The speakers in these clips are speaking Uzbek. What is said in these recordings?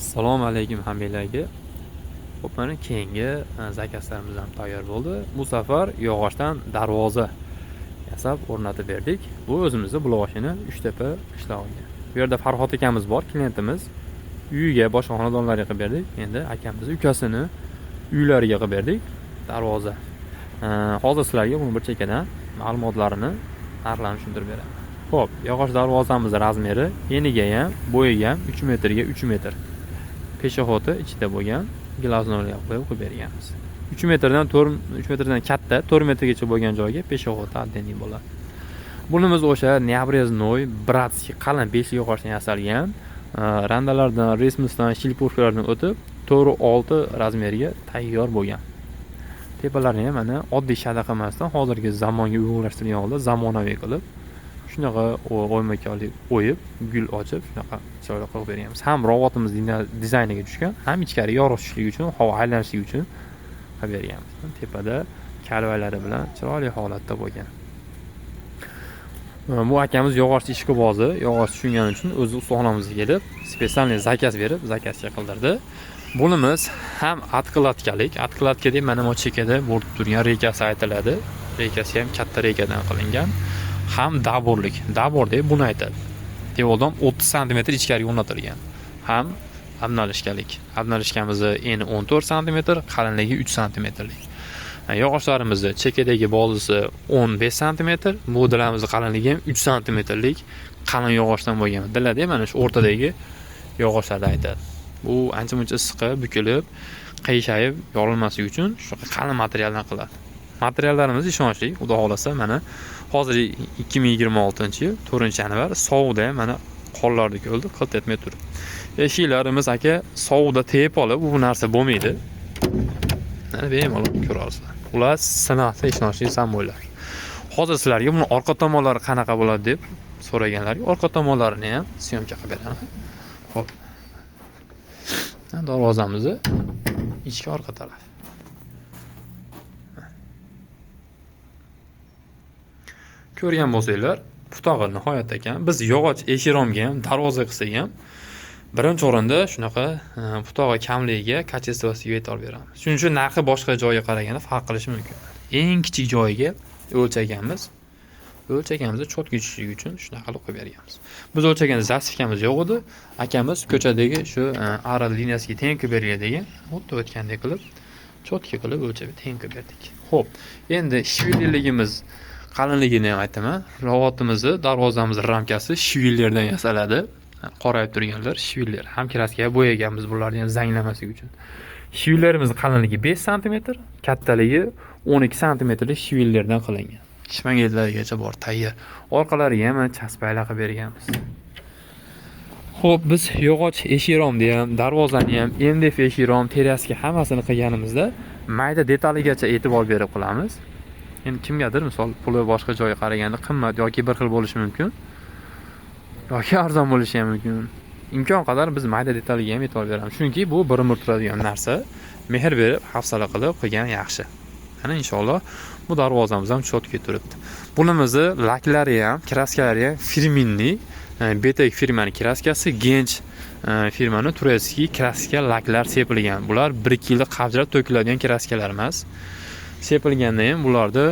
Assalomu alaykum hammanglarga. Xo'p, mana keyingi zakazlarimiz ham tayyor bo'ldi. Bu safar yog'ochdan darvoza yasab o'rnatib berdik. Bu o'zimizni Buloqboshini Uchtepa qishlog'iga. Bu yerda Farhod akamiz bor, klientimiz. Uyiga, boshqa xonadonlarga qilib berdik. Endi akamizni ukasini uylariga qilib berdik darvoza. Hozir sizlarga buni bir chekkadan ma'lumotlarini, narxlarini tushuntirib beraman. Xo'p, yog'och darvozamiz razmeri eniga ham, bo'yiga ham 3 metrga 3 metr. Пешеход i ichida bo'lgan глазной lar qo'yib qo'yib berganmiz. 3 metrdan 4, 3 metrdan katta, 4 metrgacha bo'lgan joyga пешеход отдельный bo'ladi. Bunimiz o'sha необрезной, братский, qalin 5 yog'ochdan yasalgan, randalardan, рейсмус dan, шлифовка lardan o'tib 4-6 razmerga tayyor bo'lgan. Tepalarini ham mana oddiy shada qilmasdan hozirgi zamonga uyg'unlashtirgan holda zamonaviy qilib shunaqa o'ymakorlik o'yib, gul ochib, shunaqa chiroyli qilib berganmiz. Ham robotimiz dizayniga tushgan, ham ichkari yorug' tushishligi uchun, havo aylanishligi uchun qilib berganmiz. Tepada kalvaylari bilan chiroyli holatda bo'lgan. Bu akamiz yog'och ishqibozi, yog'och tushungani uchun o'zi ustaxonamizga kelib, специальный zakaz berib, zakazga qildirdi. Bunimiz ham откладка lik, откладка deb mana bu chekkada bo'rtib turgan reykasi aytiladi. Reykasi ham katta reykadan qilingan. Ham добор lik. Добор deb buni aytadi. Devordan 30 sm ichkariga o'rnatilgan. Ham обналичка lik. Обналичка mizni eni 14 sm, qalinligi 3 santimetrlik. Yog'ochlarimizni chekkadagi bolzisi 15 sm, bu dilamizni qalinligi ham 3 santimetrlik qalin yog'ochdan bo'lgan. Dila deb mana shu o'rtadagi yog'ochlarni aytadi. Bu ancha muncha issiqqa bukilib, qiyshayib yorilmasligi uchun shunaqa qalin materialdan qiladi. Materiallarimiz ishonchli, Xudo xohlasa, mana hozir 2026-yil 4-yanvar sovuqda ham mana qorlarni ko'rdi, qilt etmay turibdi. Eshiklarimiz, aka, sovuqda tepib olib, bu narsa bo'lmaydi. Mana bemalol ko'ra olasizlar. Ular sinasi ishonchli samboylar. Hozir sizlarga buni orqa tomonlari qanaqa bo'ladi deb so'raganlarga orqa tomonlarini ham съёмка qilib beraman. Xo'p. Darvozamizni ichki orqa tarafi. Ko'rgan bo'lsanglar, putog'i nihoyatda kam. Biz yog'och eshik-romga ham, darvoza qilsak ham birinchi o'rinda shunaqa putog'i kamligiga, качество siga e'tibor beramiz. Shuning uchun narxi boshqa joyga qaraganda farq qilishi mumkin. Eng kichik joyiga o'lchaganmiz. O'lchaganimizda чётко tushishligi uchun shunaqa qilib qo'yib berganmiz. Biz o'lchaganda засевка miz yo'q edi. Akamiz ko'chadagi shu ari liniyasiga teng qilib beringlar degan, xuddi o'tgandek qilib, чётко qilib o'lchab teng qilib berdik. Xo'p, endi shvilerligimiz qalinligini ham aytaman. Robotimizni, darvozamiz ramkasi shvilerdan yasaladi. Qorayib turganlar shviler. Ham краска ga bo'yaganmiz bularni ham zanglamasligi uchun. Shvilerimiz qalinligi 5 sm, kattaligi 12 santimetrlik shvilerdan qilingan. Shmangetlarigacha bor, tayyor. Orqalariga ham mana chaspaylar qilib berganmiz. Xo'p, biz yog'och eshik-romni ham, darvozani ham, MDF eshik-rom, terraska hammasini qilganimizda mayda detaligacha e'tibor berib qilamiz. Endi kimgadir misol puli boshqa joyga qaraganda qimmat yoki bir xil bo'lishi mumkin. Yoki arzon bo'lishi ham mumkin. Imkon qadar biz mayda detaliga ham e'tibor beramiz. Chunki bu bir umr turadigan narsa. Mehr berib, hafsala qilib qilgan yaxshi. Mana inshaalloh bu darvozamiz ham чётко turibdi. Bunimizni laklari ham, краска lari ham фирменный, Betek firmani краска si, Gench firmani турецкий краска laklar sepilgan. Bular 1-2 yilda qavjirab to'kiladigan краска lar emas. Sepilganda ham bularni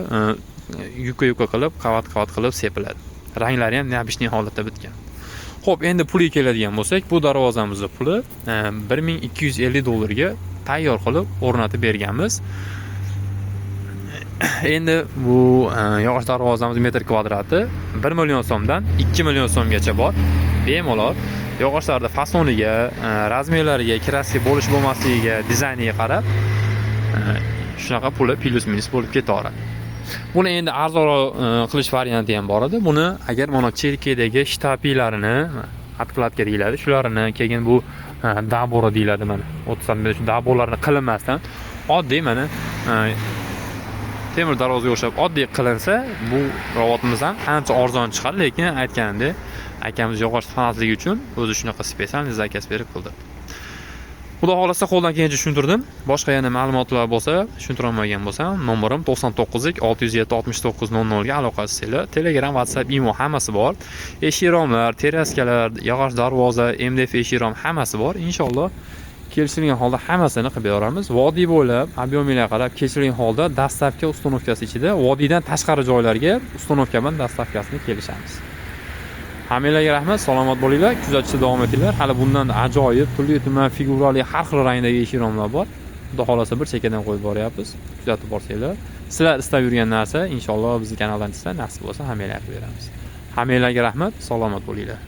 yuka-yuka qilib, qavat-qavat qilib sepiladi. Ranglari ham необычный holatda bitgan. Xo'p, endi puliga keladigan bo'lsak, bu darvozamizni puli 1250 dollarga tayyor qilib o'rnatib berganmiz. Endi bu yog'och darvozamiz metr kvadrati 1 million so'mdan 2 million so'mgacha bor. Bemalol yog'ochlarni fasoniga, razmerlariga, краска bo'lish bo'lmasligiga, dizayniga qarab shunaqa puli плюс-минус bo'lib ketaveradi. Buni endi arzonroq qilish varianti ham bor edi. Buni agar mana chekkadagi shtapilarini, откладка deyiladi, shularni keyin bu добор i deyiladi mana. 30 sm shu добор larni qilinmasdan oddiy mana temir darvozaga o'xshab oddiy qilinsa, bu robotimiz ham ancha arzon chiqadi, lekin aytganimdek, akamiz yog'och fanatligi uchun o'zi shunaqa специальный zakaz berib qildirdi. Xudo xohlasa, qo'ldan kelgancha tushuntirdim. Boshqa yana ma'lumotlar bo'lsa, tushuntira olmagan bo'lsam, nomerim 99 607 69 00 ga aloqa qilsanglar, Telegram, WhatsApp, Imo hammasi bor. Eshik romlar, терраска lar, yog'och darvoza, MDF eshik rom hammasi bor. Inshaalloh, kelishilgan holda hammasini qilib beramiz. Vodiy bo'ylab объем inglarga qarab kelishilgan holda доставка, установка si ichida, vodiydan tashqari joylarga установка bilan доставка sini kelishamiz. Hammanglarga rahmat, salomat bo'linglar, kuzatishda davom etinglar. Hali bundan ajoyib turli tuman figurali har xil rangdagi eshik romlar bor. Xudo xohlasa, bir chekkadan qo'yib boryapmiz. Kuzatib borsanglar, sizlar istab yurgan narsa inshaalloh bizni kanaldan chiqsa, nasib bo'lsa, hammanglarga qilib beramiz. Hammanglarga rahmat, salomat bo'linglar.